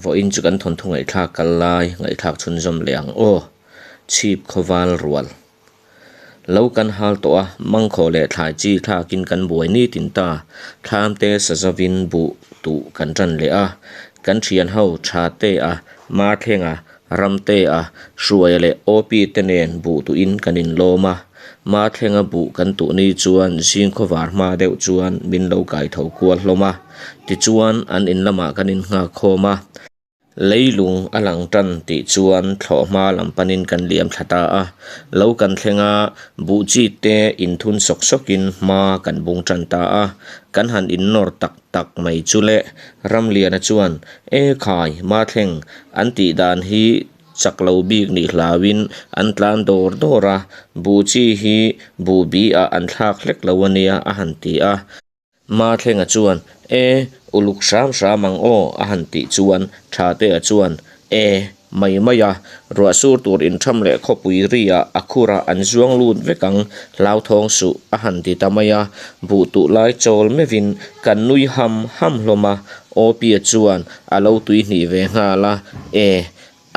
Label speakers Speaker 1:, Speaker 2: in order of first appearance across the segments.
Speaker 1: Vawiin chu kan thawnthu ngaihthlak kal lai ngaihthlak chhunzawm leh ang aw. Chhip khawval rual. Lo kan hal tawh a, mangkhawh leh thlai chi thlakin kan buai nitin ta. Thlam te sa zovin buh tuh kan tan leh a. Kan thian ho tha te a, ma thleng a, ram te a, hruaia leh OP te nen buh tuhin kan inlawm a. Ma thlenga buh kan tuh ni chuan zing khawvar hma deuh chuan min lo kai tho kual hlawm a. Tichuan an in lamah kan innghak khawm a. Leilung a lang tan tih chuan thlawh hma lam panin kan liam thla ta a. Lo kan thleng a, buh chi te inthun sawk sawkin hma kan bung tan ta a. Kan han innawr tak tak mai chu le. Ramliana chuan, E khai, Mathleng, an tih dan hi Chak lo bik nih hlauin an tlan dawr dawr a, buh chi hi buh bi ah an thlak hlek lo a nia a han ti a. Mathlenga chuan, E, uluk hram hram ang aw a han tih chuan Thatea chuan, E, mai mai a, ruah sur tur intham leh khawpui ri ah a khur ah an zuang lut vek ang, hlauthawng suh a han ti ta mai a. Buh tuh lai chawl meuhin kan nui ham ham hlawm a, Awpia chuan a lo tuihnih ve nghal a, E,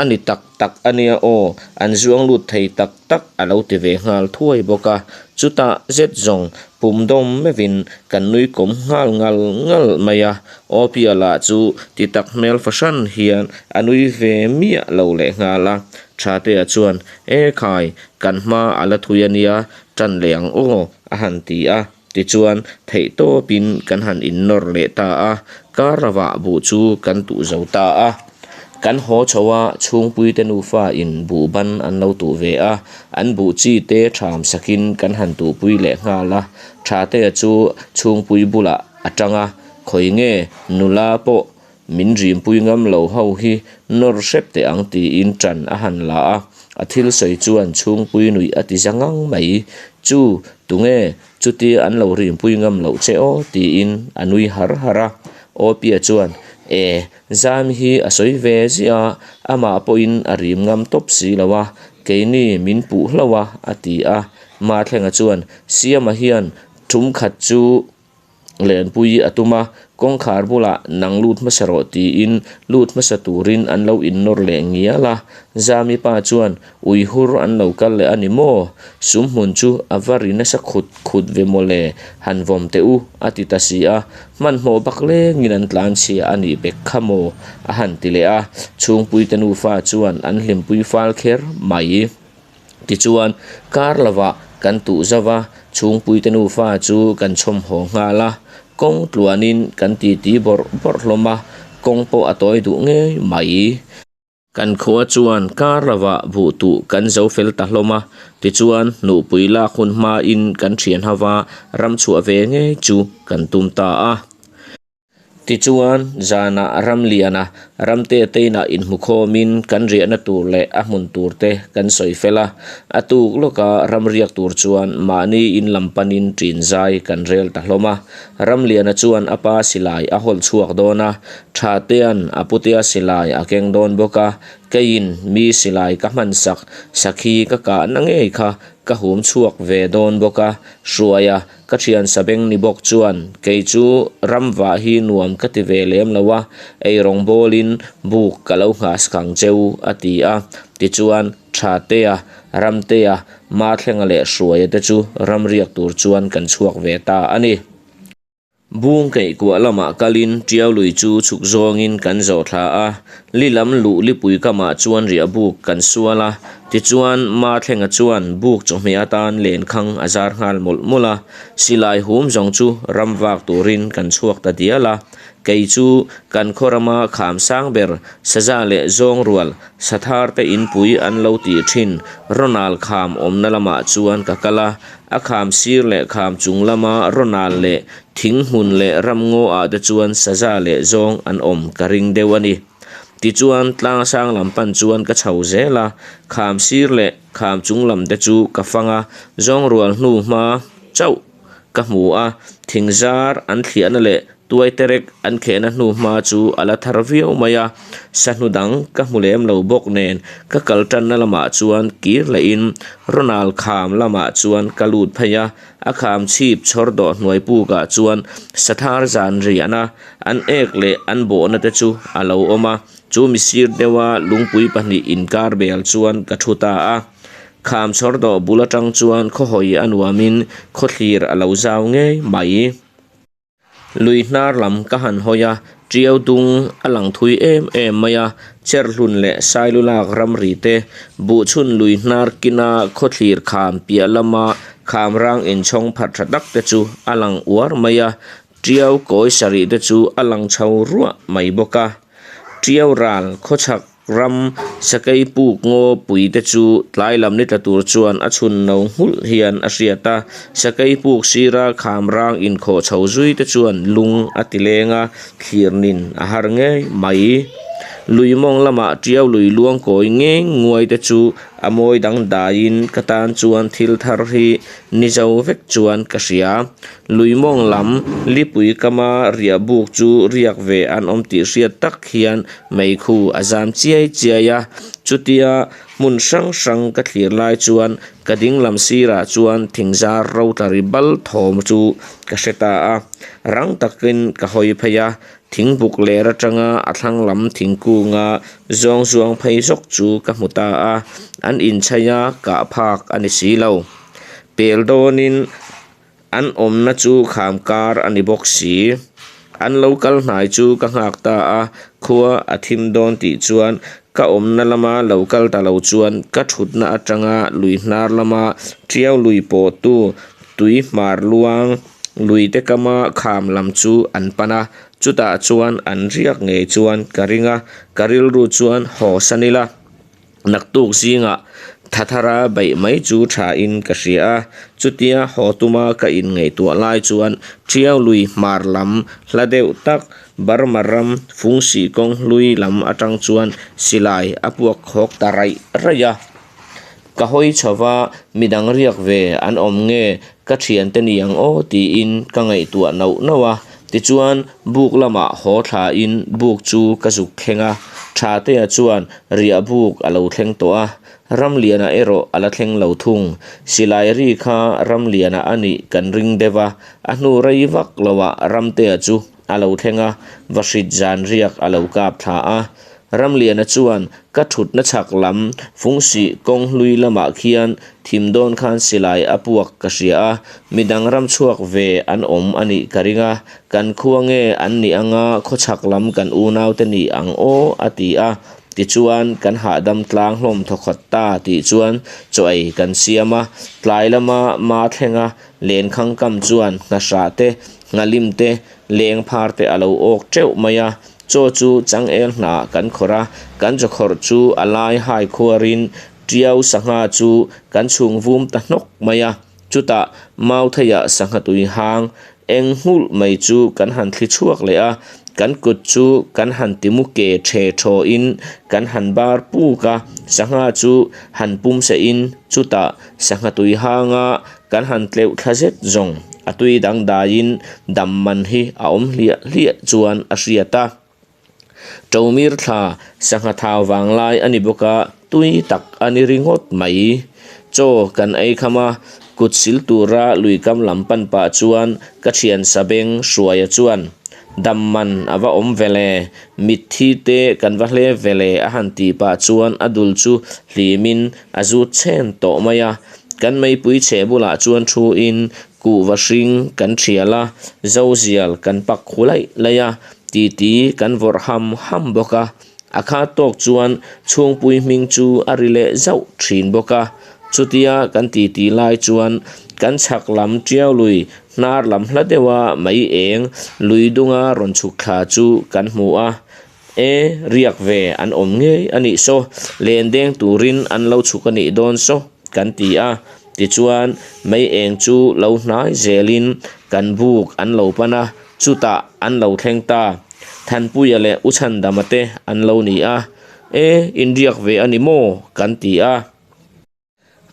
Speaker 1: a ni tak tak a nia aw, an zuang lut thei tak tak a lo ti ve nghal thuai bawk a. Chutah zet zawng pum dawm meuhin kan nui kawm nghal ngal ngal mai a, Awpia lah chu ti tak hmel fahran hian a nui ve miah lo leh nghal a. Thatea chuan, E khai, kan hma a la thui a nia, tan leh ang aw, a han ti a. Tichuan, theihtawpin kan han innawr leh ta a, kar ravah buh chu kan tuh zo ta a. Kan haw chho a, chhungpuite nufa in buh ban an lo tuh ve a, an buh chi te ṭham sakin kan han tuhpui leh nghal a. Ṭhatea chu chhungpui bulah a ṭang a, khawi nge nula pawh Min rimpui ngam lo ho hi nawr hrep teh ang tiin ṭan a han la a, a thil sawi chuan chhungpui nuih a ti za ngang mai. Chu, tunge chutia an lo rimpui ngam loh che aw tiin a nui har har a. Awpia chuan, E, Zami hi a sawi ve ziah a, amah pawhin a rim ngam tawp si lo a, keini min puh hlauh a, a ti a. Mathlenga chuan, Siama hian ṭum khat chu Lenpui a tum a, kawngkhar bulah nang lut hmasa rawh tiin lut hmasa turin an lo innawr leh ngial a. Zami pa chuan ui hur an lo kal leh a ni maw? Sum hmun chu a va ri nasa khut khut ve maw le, han vawm teh u a ti ta si a. Hmanhmawh bak lengin an tlan chhia a nih bek kha maw? a han ti leh a. Chhungpuite nufa chuan an hlimpui fal kher mai. Tichuan, kar lovah kan tuh zauh a, chhungpuite nufa chu kan chhawmhaw nghal a, kawng tluanin kan titi bawrh bawrh hlawm a, kawng pawh a tawi duh ngei mai. Kan khua chuan kar lovah buh tuh kan zo fel ta hlawm a, tichuan hnuhpui lak hun hmain kan thian hova ram chhuah ve ngei chu kan tum ta a. Tichuan, zanah Ramliana, Ramte teinah inhmukhawmin kan riahna tur leh a hmun turte kan sawi fel a. A tuk lawka ram riak tur chuan mahni in lam panin ṭin zai kan rel ta hlawm a. Ramliana chuan a pa silai a hawlh chhuak dawn a, Thatea'n a putea silai a keng dawn bawk a, keiin mi silai ka hmansak sakhi ka kahna ngei kha ka hum chhuak ve dawn bawk a, Hruaia Ka thian Sabeng ni bawk chuan, Kei chu ram vah hi nuam ka ti ve lem lo a, eirawng bawlin buk ka lo nghahsak ang che u, a ti a. Tichuan, Thatea, Ramtea, Mathlenga leh Hruaia te chu ram riak tur chuan kan chhuak ve ta a ni. Bung keihkuah lamah kalin Tiau lui chu chhuk zawngin kan zawh thla a, li lam luh lipui kamah chuan riah buk kan sual a, tichuan Mathlenga chuan buk chawhmeh atan lenkhang a zar nghal mawlh mawlh a, silai hum zawng chu ram vak turin kan chhuak ta dial a, kei chu kan khaw rama kham sang ber saza leh zawng rual sathar te inpui an lo tih thin Ronald kham awmna lamah chuan ka kal a, A kham sir leh kham chung lama rawnal leh thing hmun leh ramngaw ah te chuan saza leh zawng an awm ka ring deuh a ni. Tichuan tlang sang lam pan chuan ka chho zel a, kham sir leh kham chung lam te chu ka fang a, zawng rual hnu hma chauh ka hmu a, thing zar an thliahna leh Tuai terek an khehna hnu hma chu a la thar viau mai a, sahnu dang ka hmu lem lo bawk nen ka kal tanna lamah chuan kir lehin Ronald kham lamah chuan ka lut phei a, a kham chhip chhawr dawh hnuai pukah chuan sathar zan riahna an ek leh an bawhna te chu a lo awm a. Chu mi sir deuha lungpui pahnih inkar bel chuan ka thu ta a. Kham chhawr dawh bul atang chuan khawhawi a nuamin khawthlir a lo zau ngei mai. Lui hnar lam ka han hawi a, tiau dung a lang thui em em mai a, Cherhlun leh Sailulak ramri te, Buhchhun lui hnar kina khawthlir kham piah lama khamrang inchhawng phat tha tak te chu a lang uar mai a, tiau kawi sarih te chu a lang chho ruah mai bawk a. Tiau ral khawchhak Ram sakei puk ngaw pui te chu tlai lam ni tla tur chuan a chhun no nghulh hian a hriat a, sakei puk sira kham rang inkhawh chho zui te chuan lung a ti leng a, thlir nin a har ngei mai. Lui mawng lamah tiau lui luang kawi ngeng nguai te chu a mawi dangdaiin ka tan chuan thil thar hi ni zo vek chuan ka hria. Lui mawng lam lipui kama riah buk chu riak ve an awm tih hriat tak hian meikhu a zam chiai chiai a. Chutia hmun hrang hrang ka thlir lai chuan ka ding lam sirah chuan thingzar ro tla ri bal thawm chu ka hre ta a. Rang takin ka hawi phei a, thingbuk ler atanga a thlang lam thingkunga zawng zuang phei zawk chu ka hmu ta a, an inchhaih a kah phak a ni si lo. Pel dawnin. An awmna chu kham kar a ni bawk si. An lo kal hnai chu ka nghak ta a, khua a thim dawn tih chuan ka awmna lama lo kal ta lo chuan ka thutna atanga lui hnar lama tiau lui pawhtu tui hmar luang lui te kama kham lam chu an pan a, chutah chuan an riak ngei chuan ka ring a, ka rilru chuan haw san ila. Naktuk zingah Thathara beih mai chu thain ka hria a, chutia haw tuma ka inngaihtuah lai chuan Tiau lui hmar lam hla deuh tak Burma ram Fungsih kawng hlui lam atang chuan silai a puak khawk ta raih raih a. Ka hawi chho va, midang riak ve an awm nge ka thiante ni ang aw tiin ka ngaihtuah nauh nauh a. Tichuan, buk lamah haw thlain buk chu ka zuk thleng a, Thatea chuan riah buk a lo thleng tawh a, Ramliana erawh a la thleng lo thung. Silai ri kha Ramliana a nih kan ring deuh a, a hnu rei vak loah Ramtea chu a lo thleng a, Vahrit zan riak a lo kap thla a. Ramliana chuan ka thutna chhak lam Fungsih kawng hlui lamah khian thim dawn khan silai a puak ka hria a, midang ram chhuak ve an awm a nih ka ring a, kan khua nge an nih anga khaw chhak lam kan unaute nih ang aw a ti a, tichuan kan hahdam tlang hlawm thawkhat ta tih chuan chaw ei kan siam a, tlai lama ma thlenga lenkhang kam chuan nghahrah te, nghalim te, leng phar te a lo awk teuh mai a, Chaw chu changel hnah kan khawrh a, kan chaw khawrh chu a lai hai khuarin tiau sangha chu kan chhung vum ta hnawk mai a, chutah Mautheiah sangha tui hang eng nghulh mai chu kan han thli chhuak leh a, kan kut chu kan han ti mu ke the thawin kan han bar puk a, sangha chu han pum sehin chutah sangha tui hanga Kan han tleuh thla zet zawng a tui dangdaiin dam man hi a awm hliah hliah chuan a hriat a. Ṭomir thla sangha thau vanglai a ni bawk a, tui tak a ni ringawt mai. Chaw kan ei kham a, kut sil tura luikam lam pan pah chuan ka thian Sabeng Hruaia chuan, Dam man a va awm vele, mitthi te kan va hle vele a han tih pah chuan a dul chu hlimin a zut chhen tawh mai a. Kan meipui chhe bulah chuan thuin kuhva hring kan thial a, zozial kan pak khu laih laih a, titi kan vawrh ham ham bawk a. A khat tawk chuan chhungpui hming chu a ri leh zauh thin bawk a. Chutia kan titi lai chuan kan chhak lam tiau lui hnar lam hla deuha mei eng lui dunga rawn chhuk thla chu kan hmu a. E, riak ve an awm ngei a nih saw, len deng turin an lo chhuk a nih dawn saw, kan ti a. Tichuan, mei eng chu lo hnai zelin kan buk an lo pan a, chutah an lo thleng ta. Thanpuia leh U Chhandama te an lo ni a. E, in riak ve a ni maw? kan ti a.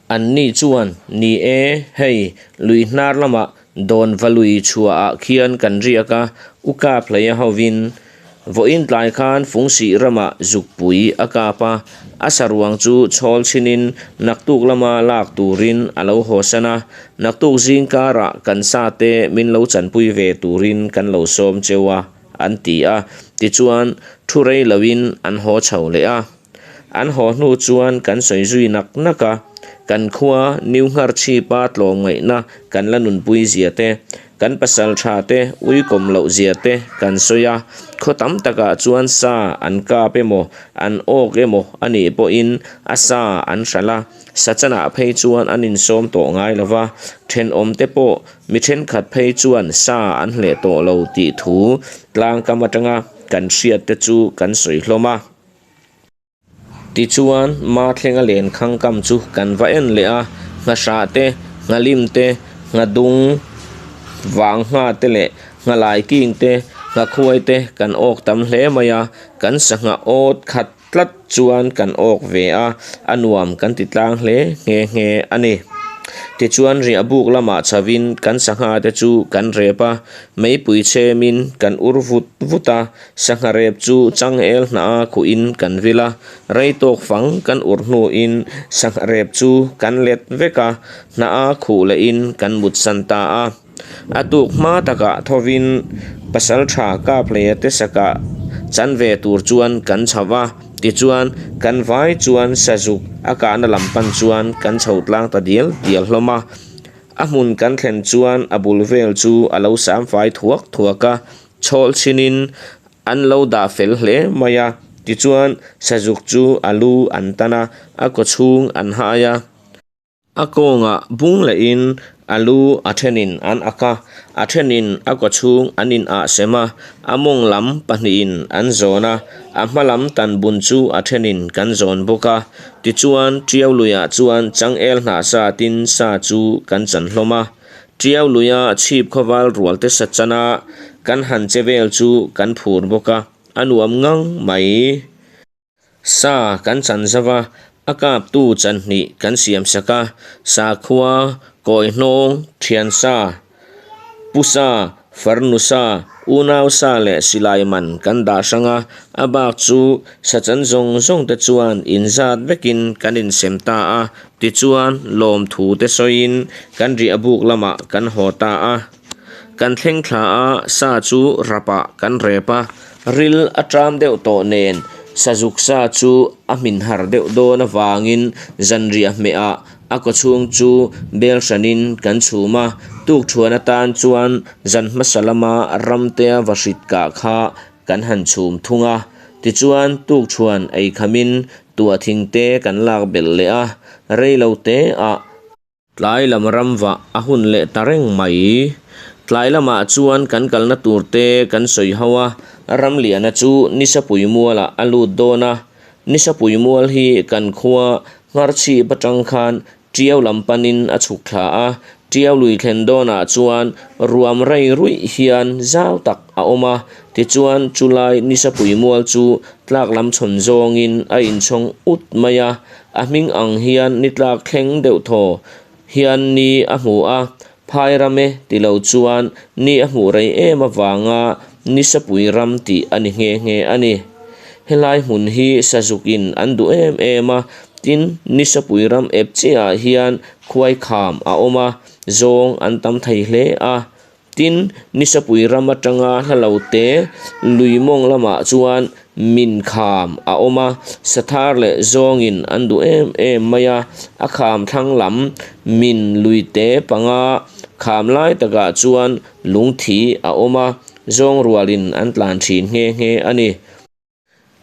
Speaker 1: Anni chuan, Ni e, hei, lui hnar lamah Dawnva lui chhuahah khian kan riak a, u kap hlei a hovin. Vawiin tlai khan Fungsih ramah zukpui a kap a, a saruang chu chhawl chhinin naktuk lama lak turin a lo hawsan a, naktuk zing karah kan sate min lo chanpui ve turin kan lo sawm cheu a. an ti a. Tichuan, thu rei loin an haw chho leh a. An haw hnu chuan kan sawi zui nak nak a, kan khua New Ngharchhipa tlawmngaihna kan la nunpui zia te, kan pasal tha te uikawm loh zia te kan sawi a. Khaw tam takah chuan sa an kap emaw, an awk emaw a nih pawhin a sa an hralh a, Sachanah phei chuan an insawm tawh ngai lo va, thenawmte pawh mi thenkhat phei chuan sa an hleh tawh lo tih thu tlangkam atanga kan hriat te chu kan sawi hlawm a. Tichuan, Mathlenga lenkhang kam chu kan va en leh a, nghahrah te, nghalim te, nghadung vang ngha te leh nghalai king te, nghakhuai te kan awk tam hle mai a, kan sangha awt khat tlat chuan kan awk ve a, a nuam kan ti tlang hle nghe nghe a ni. Tichuan riah buk lamah chhovin kan sangha te chu kan rep a, meipui chhemin kan ur vut vut a, Sangha rep chu changel hnah a khuhin kan vil a, rei tawk fang kan ur hnuin sangha rep chu kan let vek a, hnah a khuh lehin kan mutsan ta a. A tuk hma takah thovin pasal tha Kaphleia te sakah chan ve tur chuan kan chho va, tichuan kan vai chuan sazuk a kahna lam pan chuan kan chho tlang ta dial dial hlawm a. A hmun kan thlen chuan a bul vel chu a lo sam fai thuak thuak a, Chhawl chhinin an lo dah fel hle mai a, tichuan sazuk chu a lu an tan a, a kawchhung an hai a. A kawngah bung lehin a lu a thenin an ak a, a thenin a kawchhung an in ah sem a, a mawng lam pahnihin an zawn a, a hma lam tan bun chu a thenin kan zawn bawk a. Tichuan Tiau luiah chuan changel hnah satin sa chu kan chan hlawm a. Tiau luia chhip khawval rual te sa chana kan han che vel chu kan phur bawk a, a nuam ngang mai. Sa kan chan zauh a, a kaptu chan hnih kan siam sak a, sakhua, kawi hnawng, thian sa, pu sa, farnu sa, unau sa leh silai man kan dah hrang a, a bak chu sa chan zawng zawng te chuan inzat vekin kan insem ta a. Tichuan, lawmthu te sawiin kan riah buk lamah kan haw ta a. Kan thleng thla a, sa chu rapah kan rep a, ril a ṭam deuh tawh nen sazuk sa chu a hmin har deuh dawn avangin zanriah hmehah a kawchhung chu bel hranin kan chhum a. Tukṭhuan atan chuan zan hmasa lama ramtea vahrit kah kha kan han chhum thung a, tichuan tukṭhuan ei khamin tuah thing te kan lak belh leh a, rei lo te ah tlai lam ram vah a hun leh ta reng mai. Tlai lamah chuan kan kalna tur te kan sawi ho a, Ramliana chu Nisapui mualah a lut dawn a, Nisapui mual hi kan khua Ngharchhip atang khan Tiau lam panin a chhuk thla a, Tiau lui thlen dawnah chuan ruam rei ruih hian zau tak a awm a, tichuan chulai Nisapui mual chu tlak lam chhawn zawngin a inchhawng ut mai a, a hming ang hian ni tlak thleng deuh thaw hian ni a hmu a, phai ram e ti lo chuan ni a hmuh rei em avanga Nisapui ram tih a ni nghe nghe a ni. Helai hmun hi Sazukin an duh em em a, Tin, Nisapui ram ep chiahah hian khuai kham a awm a, zawng an tam thei hle a. Tin, Nisapui ram atanga hla lo te lui mawng lamah chuan min kham a awm a, sathar leh zawngin an duh em em mai a. A kham thlang lam min lui te panga kham lai takah chuan lungthi a awm a, zawng rualin an tlan thin nghe nghe a ni.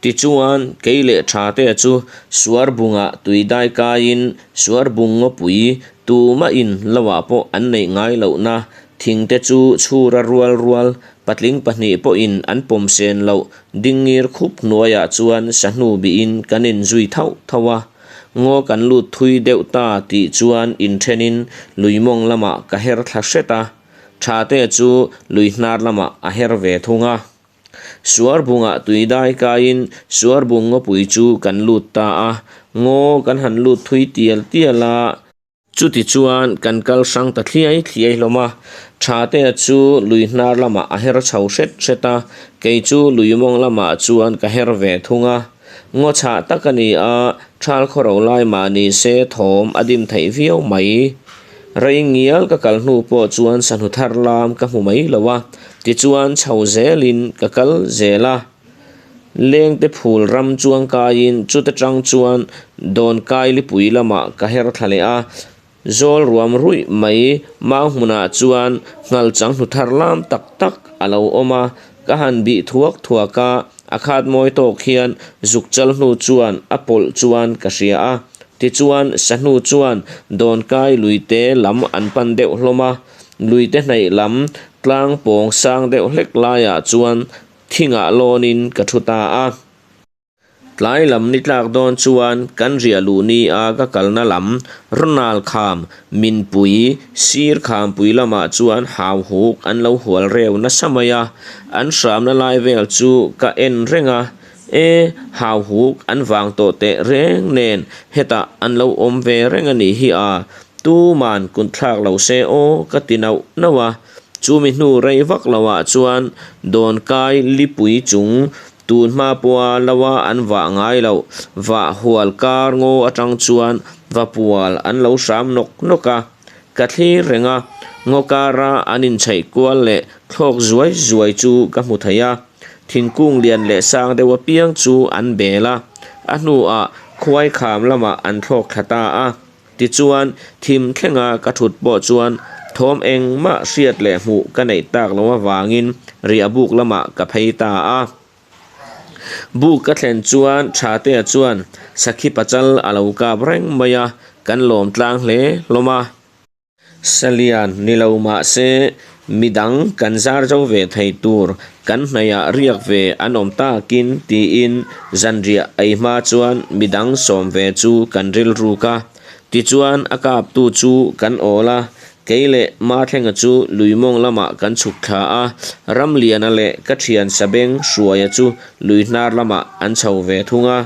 Speaker 1: Tichuan, kei leh Thatea chu Suarbungah tui dai kaiin Suarbung ngawpui tumahin loah pawh an neih ngai lohna thingte chu chhura rual rual patling pahnih pawhin an pawm sen loh dingngir khup hnuaiah chuan sahnu bihin kan inzui thauh thauh a. Ngaw kan lut thui deuh ta tih chuan inthenin lui mawng lamah ka her thla hret a, Thatea chu lui hnar lamah a her ve thung a. Suarbungah tui dai kaiin Suarbung ngawpui chu kan lut ta a, ngaw kan han lut thui tial tial a. Chuti chuan kan kal hrang ta thliai thliai hlawm a, Thatea chu lui hnar lamah a her chho hret hret a, kei chu lui mawng lamah chuan ka her ve thung a. Ngaw chhah tak a ni a, thal khawro lai mah ni se thawm a dim theih viau mai. Rei ngial ka kal hnu pawh chuan sahnu thar lam ka hmu mai lo a, tichuan chho zelin ka kal zel a. Lengte phul ram chuang kaiin chute tang chuan Dawnkai lipui lamah ka her thla leh a, Zawl ruam ruih mai mau hmunah chuan nghal chang hnu thar lam tak tak a lo awm a, ka han bih thuak thuak a, a khat mawi tawk hian zuk chal hnu chuan a pawlh chuan ka hria a. Tichuan sahnu chuan Dawnkai luite lam an pan deuh hlawm a, luite hnaih lam tlang pawng sang deuh hlek laiah chuan thingah lawnin ka thu ta a. Tlai lam ni tlak dawn chuan kan riah luh ni a ka kalna lam Ronald kham Minpui sir khampui lamah chuan hau huk an lo hual reu nasa mai a, an hramna lai vel chu ka en reng a, e hau huk an vang tawh teh reng nen hetah an lo awm ve reng a nih hi a, tuman kut thlak lo se aw ka ti nauh nauh a, chumi hnu rei vak loah chuan Dawnkai lipui chung Tun hma pawha loa an vah ngai loh, vah hual kar ngaw atang chuan va pual an lo hram nawk nawk a. Ka thlir reng a, ngaw kara an inchhaih kual leh thlawk zuai zuai chu ka hmu thei a. Thingkung lian leh sang deuh apiang chu an bel a, a hnuah khuai kham lamah an thlawk thla ta a. Tichuan, thim thlenga ka thut pawh chuan thawm engmah hriat leh hmuh ka neih tak loh avangin riah buk lamah ka phei ta a. Buk ka thlen chuan Thatea chuan sakhi pachal a lo kap reng mai a, kan lawm tlang hle hlawm a. Salian ni lo mah se, midang kan zar zo ve thei tur kan hnaihah riak ve an awm takin tiin zanriah ei hma chuan midang sawm ve chu kan rilruk a. Tichuan a kaptu chu kan awl a, kei leh Mathlenga chu lui mawng lamah kan chhuk thla a, Ramliana leh ka thian Sabeng Hruaia chu lui hnar lamah an chho ve thung a.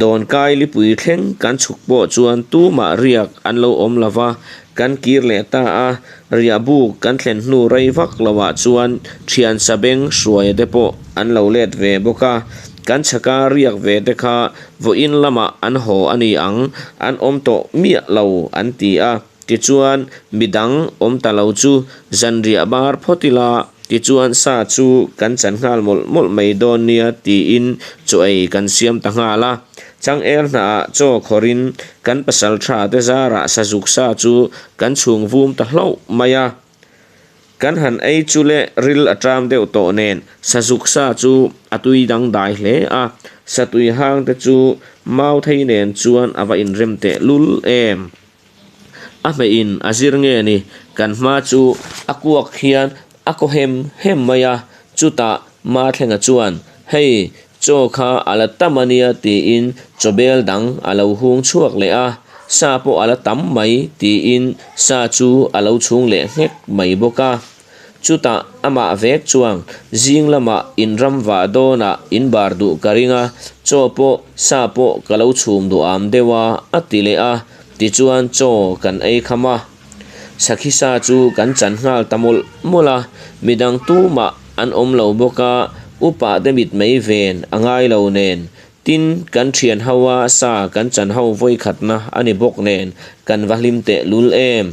Speaker 1: Dawnkai lipui thleng kan chhuk pawh chuan tumah riak an lo awm lo va, kan kir leh ta a, riah buk kan thlen hnu rei vak loah chuan thian sabeng hruaia te pawh an lo let ve bawk a, kan chhaka riak ve te kha vawiin lamah an haw a ni ang, an awm tawh miah lo an ti a. Tichuan, midang awm ta lo chu zanriah bar phawt ila, tichuan sa chu kan chan nghal mawlh mawlh mai dawn nia tiin chaw ei kan siam ta nghal a. Changel hnahah chaw khawrin kan pasal tha te zarah sazuk sa chu kan chhung vum ta hlauh mai a. Kan han ei chu le ril a ṭam deuh tawh nen sazuk sa chu a tui dangdai hle a, satui hang te chu mau thei nen chuan a va inrem teh lul em. A hmeihin a zir nge ni, kan hma chu a kuak hian a kaw hem hem mai a, chutah Mathlenga chuan, Hei, chaw kha a la tam a nia tiin chaw bel dang a lo hung chhuak leh a, sa pawh a la tam mai tiin sa chu a lo chhung leh nghek mai bawk a. Chutah amah vek chuang zing lamah in ram vah dawnah in bar duh ka ring a, chaw pawh sa pawh ka lo chhum duh am deuh a, a ti leh a, tichuan chaw kan ei kham a. Sakhi sa chu kan chan nghal ta mawlh mawlh a, midang tumah an awm lo bawk a, upa te mit mei ven a ngai lo nen, tin kan thian ho a sa kan chan ho vawikhatna a ni bawk nen kan va hlim teh lul em.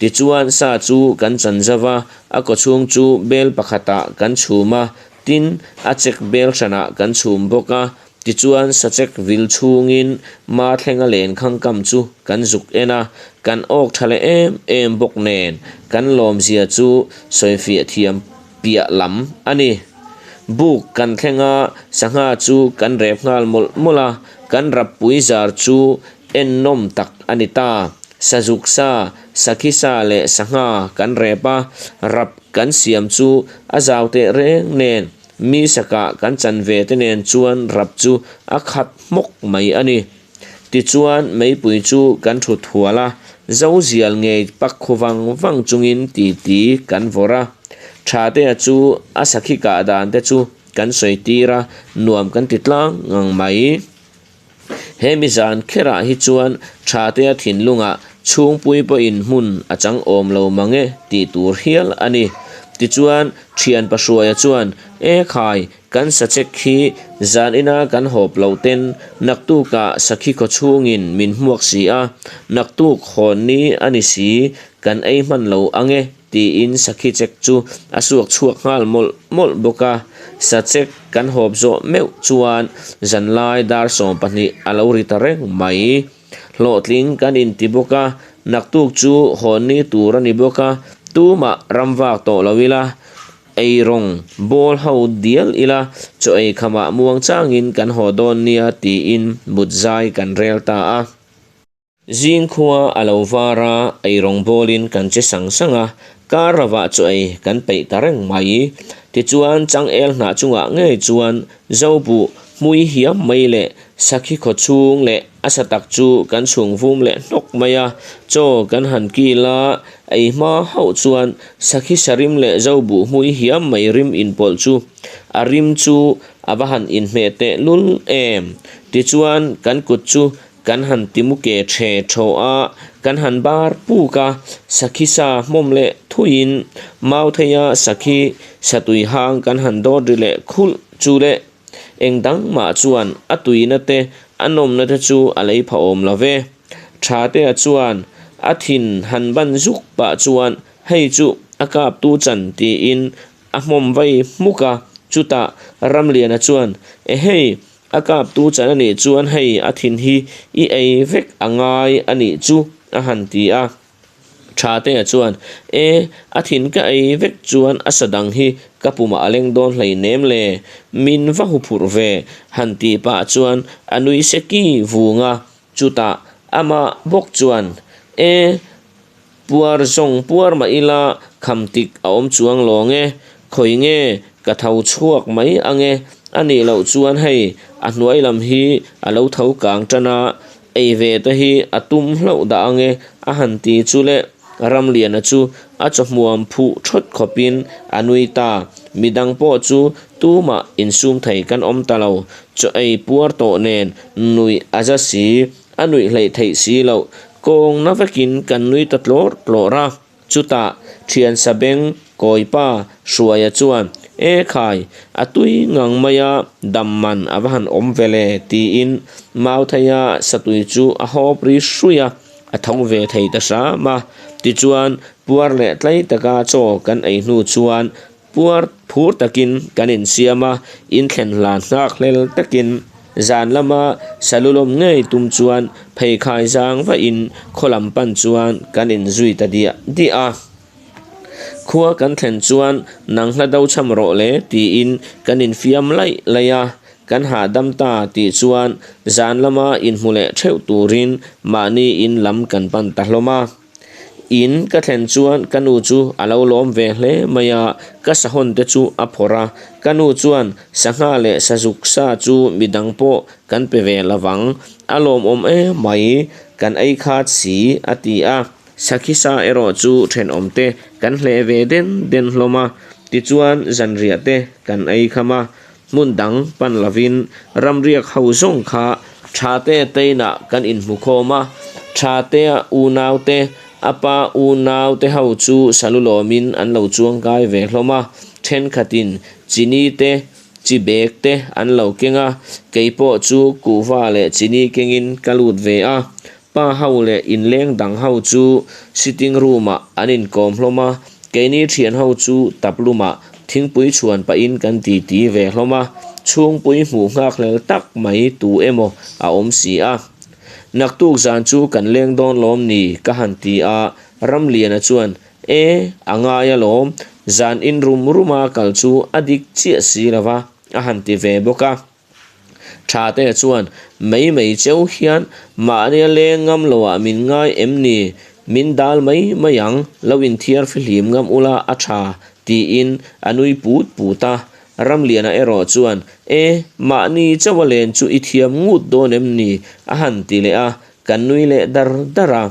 Speaker 1: Tichuan sa chu kan chan zauh a, a kawchhung chu bel pakhatah kan chhum a, tin a chek bel hranah kan chhum bawk a. Tichuan sachek vil chhungin Mathlenga lenkhang kam chu kan zuk en a, kan awk tha leh em em bawk nen kan lawmzia chu sawifiah thiam piah lam a ni. Buk kan thleng a, sangha chu kan rep nghal mawlh mawlh a, kan rappui zar chu Ennawm tak a ni ta. Sazuk sa, sakhi sa leh sangha kan rep a, rap kan siam chu a zau teh reng nen, mi sakah kan chan ve te nen chuan rap chu a khat hmawk mai a ni. Tichuan meipui chu kan thut hual a, zozial ngei pak khu vang vang chungin titi kan vawrh a. Thatea chu a sakhi kah dan te chu kan sawi tir a, nuam kan ti tlang ngang mai. He mi zan kherah hi chuan Thatea thinlungah chhungpui pawhin hmun a chang awm lo mang e tih tur hial a ni. Tichuan, thian Pahruaia chuan, E khai, Kan sachek hi zan ina kan hawp loh ten naktukah sakhi khaw chhungin min hmuak si a, naktuk hawn ni a ni si, kan ei hman lo ang e tiin sakhi chek chu a suak chhuak nghal mawlh mawlh bawk a. Sachek kan hawp zawh meuh chuan zanlai dar 12 a lo ri ta reng mai. Hlawhtling kan inti bawk a, naktuk chu hawn ni tur a ni bawk a, tumah ram vak tawh lo ila. Ei rawng bawl ho dial ila, chaw ei khamah muang changin kan haw dawn nia tiin mut zai kan rel ta a. Zing khua a lo var a, ei rawng bawlin kan che sang sang a, kar lovah chaw ei kan peih ta reng mai. Tichuan changel hnah chungah ngei chuan Zobuh hmui hiam mai leh sakhi khaw chhung leh a sa tak chu kan chhung vum leh hnawk mai a, chaw kan han kil a, ei hma hauh chuan sakhi sa rim leh Zobuh hmui hiam mai rim inpawlh chu a rim chu a va han inhmeh teh lul em! Tichuan kan kut chu Kan han ti mu ke ṭhe ṭhaw a, kan han bar puk a, sakhi sa hmawm leh thuiin Mautheia sakhi satui hang kan han dawt ri leh khulh chu le. Eng dang mah chuan a tuina te a nawmna te chu a lei pha awm lo ve. Ṭhatea chuan a thin han ban zuk pah chuan hei chu a kaptu chan tiin a hmawm vai hmuk a, chutah Ramliana chuan Ehei A kaptu chan a nih chuan hei a thin hi i ei vek a ngai a nih chu a han ti a. Thatea chuan, E, a thin ka ei vek chuan a sa dang hi ka pumah a leng dawn hleinem le, min va hu phurh ve han tih pah chuan a nui seki vung a. Chutah amah bawk chuan, E, Puar zawng puar mah ila kham tik a awm chuang lawng e, khawi nge ka tho chhuak mai ang e, a nih loh chuan hei a hnuai lam hi a lo tho kang tan a, ei ve te hi a tum hlauh dah ang e a han ti chu le Ramliana chu a chawhmuam phuh thawt khawpin a nui ta, midang pawh chu tumah insum thei kan awm ta lo, chaw ei puar tawh nen nuih a za si. A nuih hleih theih si loh. Kawng na vekin kan nui ta tlawr tlawr a. Chutah thian sabeng kawipa Hruaia chuan, E khai, a tui ngang mai a, dam man a va han awm ve le, tiin Mautheia satui chu a hawp ri hruih a, a tho ve thei ta hram a. Tichuan, puar leh tlai taka chaw kan ei hnu chuan Puar phur takin kan insiam a, inthlen hlan nghak hlel takin zan lama salulawm ngei tum chuan pheikhai zang vahin khaw lam pan chuan kan inzui ta diah diah a. Khua kan thlen chuan nang hla do cham rawh le tiin kan infiam laih laih a, kan hahdam ta tih chuan zan lama inhmu leh theuh turin mahni in lam kan pan ta hlawm a. In ka thlen chuan ka nu chu a lo lawm ve hle mai a, ka sahawn te chu a phawrh a. Ka nu chuan sangha leh sazuk sa chu midang pawh kan pe ve lo vang, a lawmawm em mai, kan ei khat si a ti a. Sakhi sa erawh chu thenawm te kan hleh ve den den hlawm a, tichuan zanriah te kan ei kham a. Hmun dang pan lovin ramriak ho zawng kha Thate teinah kan inhmu khawm a, Thatea unaute, a pa unaute ho chu salulawmin an lo chuang kai ve hlawm a, thenkhatin chini te, chi bag te an lo keng a, keipawh chu kuhva leh chini kengin ka lut ve a, Pa ho leh inleng dang ho chu sitting room ah an inkawm hlawm a, keini thian ho chu tap lumah thingpui chhuan pahin kan titi ve hlawm a, chhungpui hmuh nghak hlel tak mai tu emaw a awm si a. Naktuk zan chu kan leng dawn lawm ni ka han ti a, Ramliana chuan, E, a ngai alawm, zan in rum ruma kal chu a dik chiah si lova a han ti ve bawk a. Tha te chuan mai mai cheu hian mahnia leng ngam loah min ngai em ni? Min dal mai mai ang, lo inthiar fihlim ngam ula a tha, tiin a nui put put a. Ramliana erawh chuan, E, mahni chauha len chu i thiam ngut dawn em ni? a han ti leh a, kan nui leh dar dar a.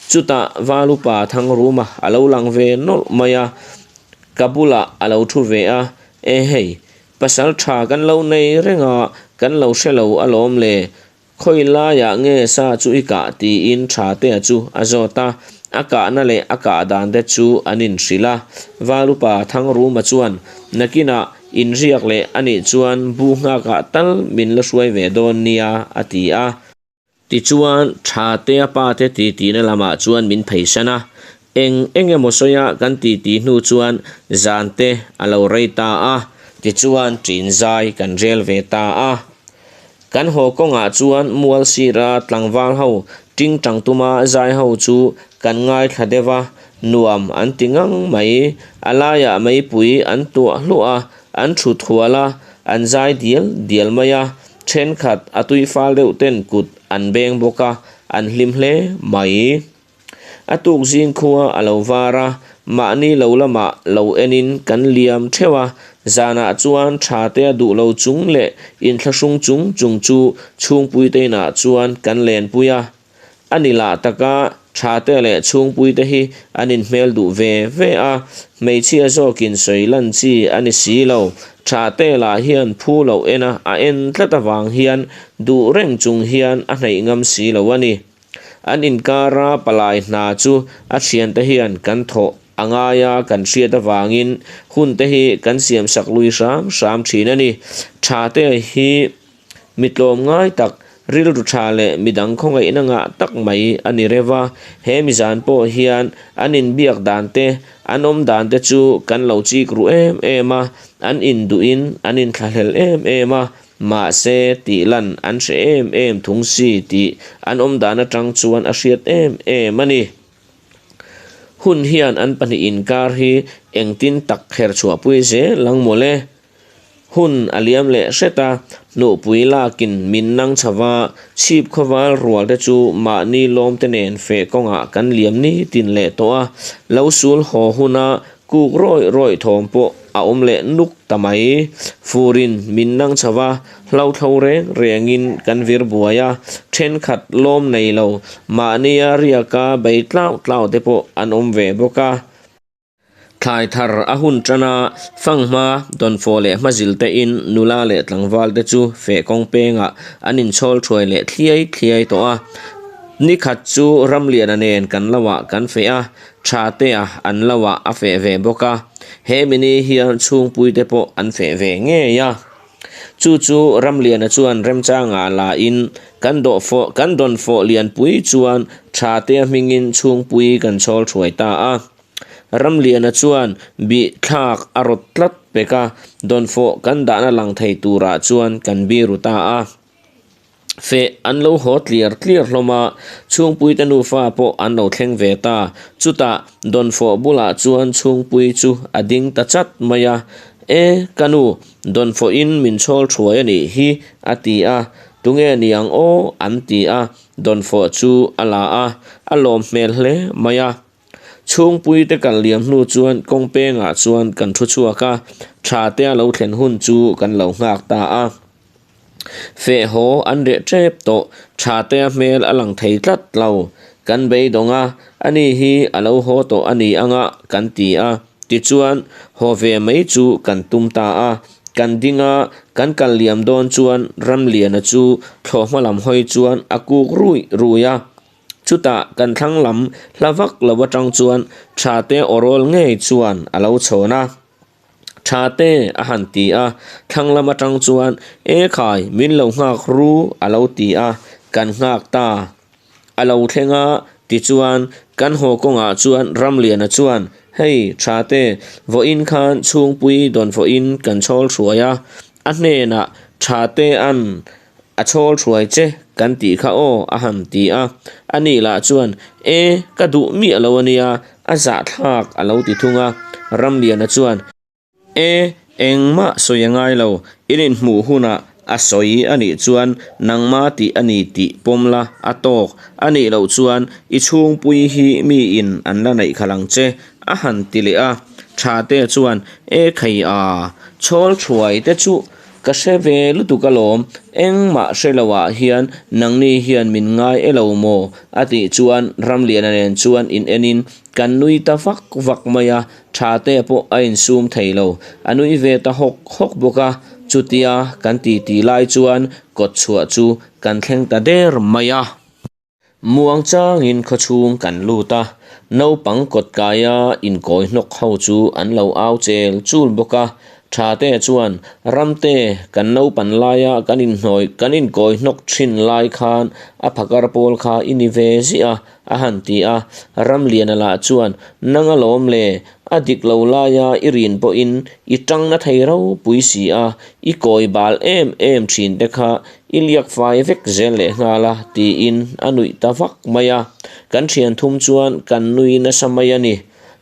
Speaker 1: Chutah Valupa Thangruma a lo lang ve nawlh mai a, ka bulah a lo thu ve a, E hei, Pasal tha kan lo nei reng a, kan lo hre lo alawm le. Khawi laiah nge sa chu i kah tiin Thatea chu a zawt a. A kahna leh a kah dan te chu an inhrilh a. Valupa Thangruma chuan, Nakinah inriak leh a nih chuan bu nghakah tal min la hruai ve dawn nia, a ti a. Tichuan, Thatea pa te titihna lamah chuan min pheisan a. Eng eng emaw sawia kan titi hnu chuan zan te a lo rei ta a, tichuan ṭin zai kan rel ve ta a. Kan haw kawngah chuan mual sira tlangval ho tingtang tuma zai ho chu kan ngaithla deuh a, nuam an ti ngang mai. A laiah meipui an tuah hluah a, an thut hual a, an zai dial dial mai a, thenkhat a tui fal deuh ten kut an beng bawk a, an hlim hle mai. A tuk zing khua a lo var a, mahni lo lamah lo enin kan liam theuh a, zanah chuan tha te a duh lo chung leh inthlahrung chung chung chu chhungpuite inah chuan kan lenpui a. A ni lah taka tha te leh chhungpuite hi an inhmel duh ve ve a, hmeichhia zawkin sawi lan chi a ni si lo. Tha te lah hian phu loh ena a en tlat avang hian duh reng chung hian a hnaih ngam si lo a ni. An inkara palai hna chu a thiante hian kan thawh a ngai a, kan hriat avangin hun te hi kan siamsak lui hram hram thin a ni. Tha te hi mi tlawm ngai tak, rilru tha leh midang khawngaihna ngah tak mai a ni reuh a. He mizan pawh hian an inbiak dan te, an awm dan te chu kan lo chik ru em em a, an induhin an inthlahlel em em a, Mahse, tih lan an hre em em thung si tih an awm dan atang chuan a hriat em em a ni. Hun hian an pahnih inkar hi engtin tak kher chhuahpui zel ang mawle. Hun a liam leh hret a, hnuhpui lakin min nang chho va, chhip khawval rual te chu mahni lawmte nen feh kawngah kan liam nitin leh tawh a, lo sul haw huna Kuk rawih rawih thawm pawh a awm leh nuk ta mai. Furin min nang chho va, hlauthlo reng rengin kan vir buai a, thenkhat lawm nei lo, mahnia riaka bei tlau tlau te pawh an awm ve bawk a. Thlai thar a hun tan a, fanghma, dawnfawh leh hmazil tein nula leh tlangval te chu feh kawng pengah an inchhawl thuai leh thliai thliai tawh a. Nikhat chu Ramliana nen kan lohah kan feh a, Tha tea an lo ah a feh ve bawk a, he mini hian chhungpuite pawh an feh ve ngei a. Chu chu Ramliana chuan remchangah la in kan dawh fawh kan dawn fawh lianpui chuan Tha tea hmingin chhungpui kan chhawl thuai ta a. Ramliana chuan bih thlak a rawt tlat pek a, dawnfawh kan dahna lang thei turah chuan kan biru ta a. Feh an lo haw tliar tliar hlawm a, Chhungpuite nufa pawh an lo thleng ve ta. Chutah Dawnfawh bulah chuan Chhungpui chu a ding ta chat mai a, E, ka nu, Dawnfawhin min chhawl thuai a nih hi, a ti a. Tunge ni ang aw? an ti a. Dawnfawh chu a la a, a lawm hmel hle mai a. Chhungpuite kal liam hnu chuan kawng pengah chuan kan thu chhuak a, tha te a lo thlen hun chu kan lo nghak ta a. Feh haw an reh tep tawh, tha te a hmel a lang thei tlat lo. Kan beidawng a, ani hi a lo haw tawh a ni anga kan ti a, tichuan haw ve mai chu kan tum ta a. Kan ding a, kan kal liam dawn chuan Ramliana chu thlawhhma lam hawi chuan a kuk ruih ruih a. Chutah kan thlang lam hla vak lo atang chuan Thate awrawl ngei chuan a lo chhawn a. Thate a han ti a, thlang lam atang chuan E khai min lo nghak ru a lo ti a, kan nghak ta. A lo thleng a, tichuan kan haw kawngah chuan Ramliana chuan Hei Thate, vawiin khan chhungpui dawn vawiin kan chhawl hruai a, a hnenah Thate an A chhawl hruai che kan tih kha aw a han ti a, a nih lah chuan E, ka duh miah lo a nia, a zahthlak a lo ti thung a. Ramliana chuan E, engmah sawi a ngai lo, in inhmuh hunah a sawi a nih chuan nangma tih a ni tih pawm la a tawk, a nih loh chuan i chhungpui hi miin an la neih khalh ang che a han ti leh a. Thate chuan E khai a, chhawl thuai te chu Ka hre ve lutuk alawm, engmah hre lo ah hian nangni hian min ngai e lo maw? a tih chuan Ramliana nen chuan in en in kan nui ta vak vak mai a, Thate pawh a insum thei lo, a nui ve ta hawk hawk bawk a, chutia kan titi lai chuan kawtchhuah chu kan thleng ta der mai a. Muang changin khawchhung kan lut a, naupang kawtkaia inkawi hnawk ho chu an lo au chel chul bawk a. Thate chuan, Ramte, kan naupan laia kan inhnawi kan inkawi hnawk thin lai khan a phakar pawl kha i ni ve ziah a, a han ti a. Ramliana lah chuan, Nang alawm le, a dik lo laia i rin pawhin i tang na thei ropui si a, i kawi bal em em thin te kha I liak fai vek zel leh nghal a, tiin a nuih ta vak mai a. Kan thian thum chuan kan nui nasa mai a ni.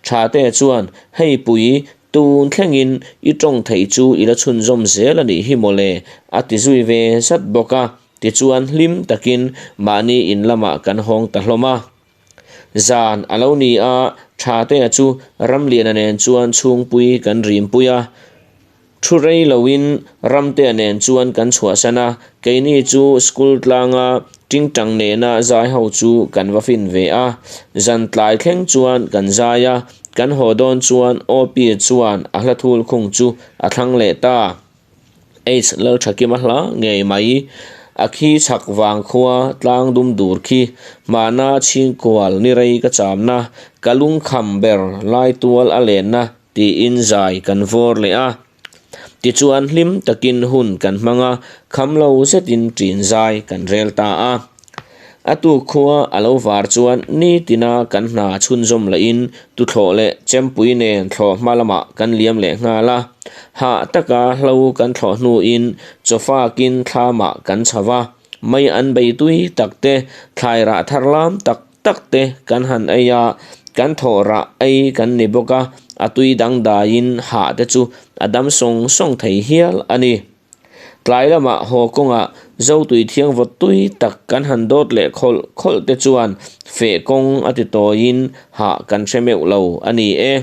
Speaker 1: Thate chuan, Hei pui, tun thlengin i tawng theih chu i la chhunzawm zel a nih hi mawle, a ti zui ve zat bawk a. Tichuan hlim takin mahni in lamah kan hawng ta hlawm a. Zan a lo ni a, Thatea chu Ramliana nen chuan chhungpui kan rimpui a. Thu rei loin Ramtea nen chuan kan chhuahsan a, keini chu school tlanga tingtang nena zai ho chu kan va fin ve a. Zan tlai thleng chuan kan zai a, kan haw dawn chuan Awpia chuan a hla thul khung chu a thlang leh ta. H Lalthakima hla ngei mai, a khi chhak vang khua tlang dum dur khi, hmana chhingkual ni rei ka chamna, ka lungkham ber lai tual a lenna tiin zai kan vawr leh a. Tichuan hlim takin hun kan hmang a, kham lo zetin ṭin zai kan rel ta a. A tuk khua a lo var chuan nitina kan hna chhunzawm lahin tuthlawh leh chempui nen thlawh hma lamah kan liam leh nghal a. Hah taka hlo kan thlawh hnuin chawfakin thlamah kan chho va, mei an bei tui tak te, thlai rah thar lam tak tak te kan han ei a, kan thawh rah ei kan ni bawk a, a tui dangdaiin hah te chu a dam sawng sawng thei hial a ni. Tlai lamah haw kawngah Zotui thiangvawt tui tak kan han dawt leh khawlh khawlh te chuan feh kawng a ti tawiin hah kan hre meuh lo a ni e.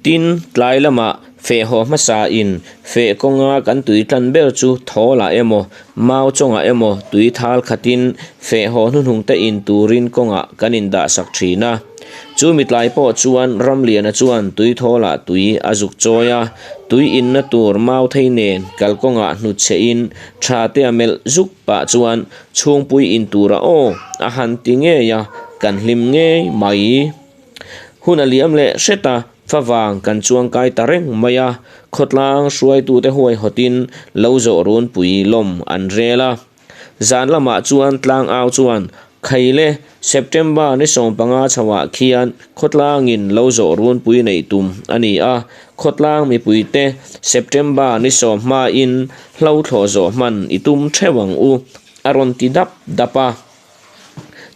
Speaker 1: Tin, tlai lamah feh haw hmasain feh kawnga kan tui tlan ber chu thawlah emaw, mau chawngah emaw tui thal khatin feh haw hnuhnung te in turin kawngah kan indahsak thin a. Chu mi tlai pawh chuan Ramliana chuan tui thawlah tui a zuk chawi a, tui inna tur mau thei nen kalkawngah hnutchhehin tha te a melh zuk pah chuan chhungpui in tura aw a han ti ngei a, kan hlim ngei mai. Hun a liam leh hret a, favang kan chuang kai ta reng mai a, khawtlang hruaitute huaihawtin lo zawh runpui lawm an rel a. Zan lamah chuan tlangau chuan, Khaile, September ni 15 chhoah khian khawtlangin lo zawh runpui neih tum a ni a, khawtlang mipuite September ni 10 hmain hlo thlawh zawh hman i tum theuh ang u, a rawn ti dap dap a.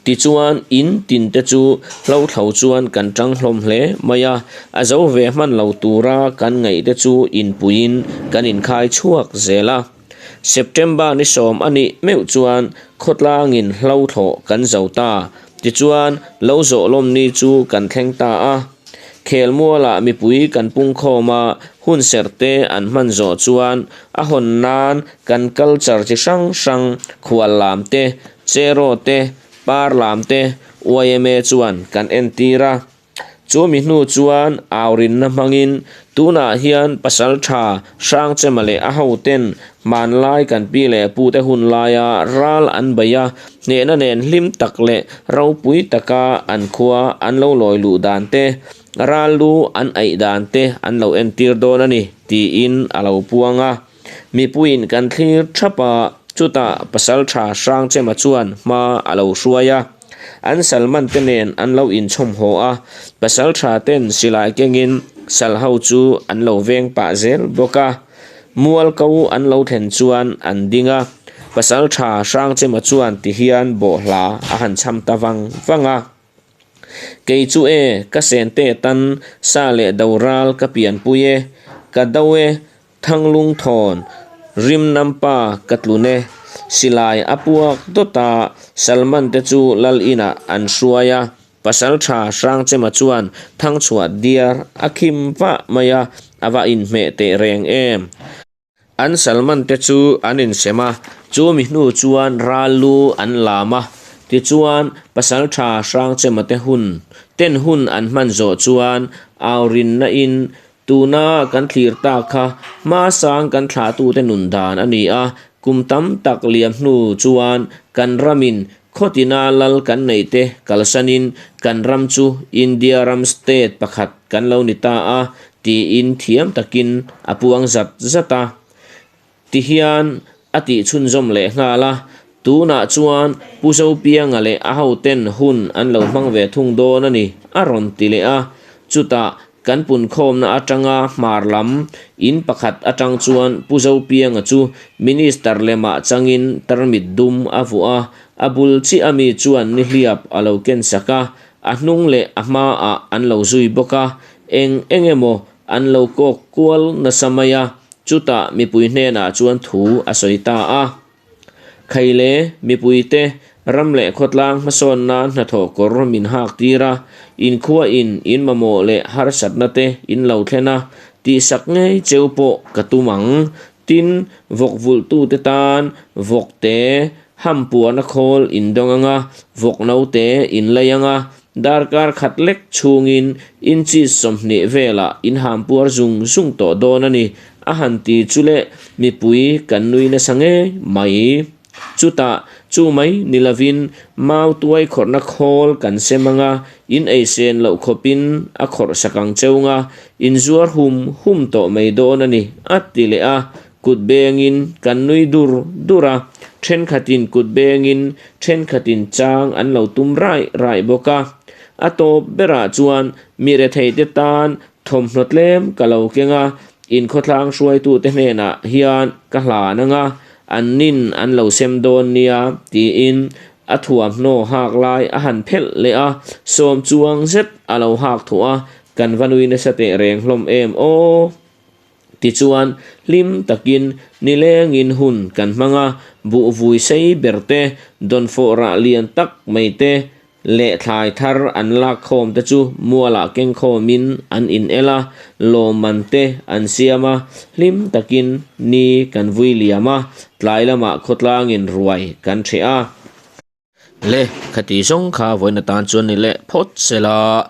Speaker 1: Tichuan, in tin te chu hlo thlo chuan kan tang hlawm hle mai a, a zo ve hman lo tura kan ngaih te chu inpuiin kan inkhai chhuak zel a. September ni 10 a nih meuh chuan khawtlangin hlo thlawh kan zo ta. Tichuan, lo zawh lawm ni chu kan thleng ta a. Khelmualah mipui kan pungkhawm a, hunserh te an hman zawh chuan a hawn nan kan culture chi hrang hrang, khual lam te, cheraw te, par lam te yma chuan kan entir a. Chu mi hnu chuan aurinna hmangin tunah hian pasal tha Hrangchema leh a hoten hmanlai kan pi leh pute hun laia ral an bei a, hnehna nen hlim tak leh ropui taka an khua an lo lawi luh dan te, ral lu an aih dan te an lo entir dawn a ni tiin a lo puang a. Mipuiin kan thlir thap a, chutah pasaltha Hrangchema chuan hma a lo hruai a. An salman te nen an lo inchhawm haw a, pasaltha ten silai kengin sal ho chu an lo veng pah zel bawk a. Mual ko an lo thlen chuan an ding a, pasaltha Hrangchema chuan tihian bawhhla a han chham ta vang vang a. Kei chu e, ka sente tan sa leh do ral ka pianpui e, ka do e, Thanglung thawn, rim nampa ka tlun e, silai a puak dawt a, Salman te chu lal inah an hruai a, pasaltha Hrangchema chuan Thangchhuah diar a khim vah mai a, a va inhmeh teh reng em. An Salman te chu an insem a, chu mi hnu chuan ral lu an lam a, tichuan pasaltha Hrangchema te hun ten hun an hman zawh chuan aurinna in tuna kan thlir tak kha hmasang kan thlahtute nun dan a ni a, kum tam tak liam hnu chuan kan ramin. Khawtina lal kan neih te kalsanin kan ram chu India ram state pakhat kan lo ni ta a, tiin thiam takin a puang zat zat a. Tihian a tih chhunzawm leh nghal a, tunah chuan Pu Zopianga leh a hoten hun an lo hmang ve thung dawn a ni, a rawn ti leh a. Chutah kan punkhawmna atanga hmar lam in pakhat atang chuan Pu Zopianga chu Minister lemah changin tarmit dum a vuah a, a bul chiah ami chuan nihliap a lo ken sak a, a hnung leh a hmaah an lo zui bawk a, eng eng emaw an lo kawk kual nasa mai a, chutah mipui hnenah chuan thu a sawi ta a. Khaile, mipuite, ram leh khawtlang hmasawn nan hnathawh kawr min hak tir a, inkhuain in mamawh leh harsatna te in lo thlen a, tihsak ngei cheu pawh ka tum ang. Tin, vawk vulhtute tan vawk te hampuahna khawl in dawng ang a, vawk note in lei ang a, darkar khat lek chhungin inches 20 velah in hampuar zung zung tawh dawn a ni. A han ti chu le, mipui kan nui nasa ngei mai. Chutah, chu mai ni lovin mau tuai khawrhna khawl kan sem ang a, in ei sen loh khawpin a khawrh sak ang cheu nga, in zuar hum hum tawh mai dawn a ni, a ti leh a. Kut bengin kan nui dur dur a, thenkhatin kut bengin thenkhatin chang an lo tum raih raih bawk a. A tawp berah chuan mi retheite tan Thawmhnaw tlem ka lo keng a, inkhawtlang hruaitute hnenah hian ka hlan ang a, an nin an lo sem dawn nia, tiin a thuamhnaw hak lai a han phelh leh a, sawm chuang zet a lo hak thuah a, kan va nui nasa teh reng hlawm em aw. Tichuan, hlim takin nilengin hun kan hmang a, buhvui sei ber te, dawnfawh rah lian tak mai te, leh thlai thar an lak khawm te chu mualah keng khawmin an in el a, lawmman te an siam a, hlim takin ni kan vui liam a, tlai lamah khawtlangin ruai kan hreh a. Le, khati zawng kha vawiin atan chuan ni leh phawt sela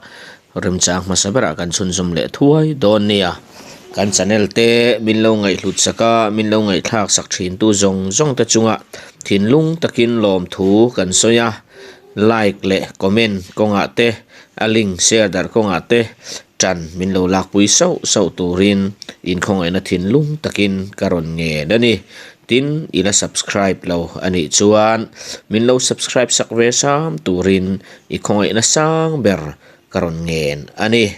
Speaker 1: remchang hmasa berah kan chhunzawm leh thuai dawn nia. Kan channel te min lo ngaihhlut sak a, min lo ngaihthlak sak thin tu zawng zawng te chungah thinlung takin lawmthu kan sawi a. Like leh comment kawngah te, a link share darh kawngah te tan min lo lakpui sauh sauh turin inkhawngaihna thinlung takin ka rawn ngen a ni. Tin, i la subscribe lo a nih chuan min lo subscribe sak ve sam turin i khawngaihna sang ber ka rawn ngen a ni.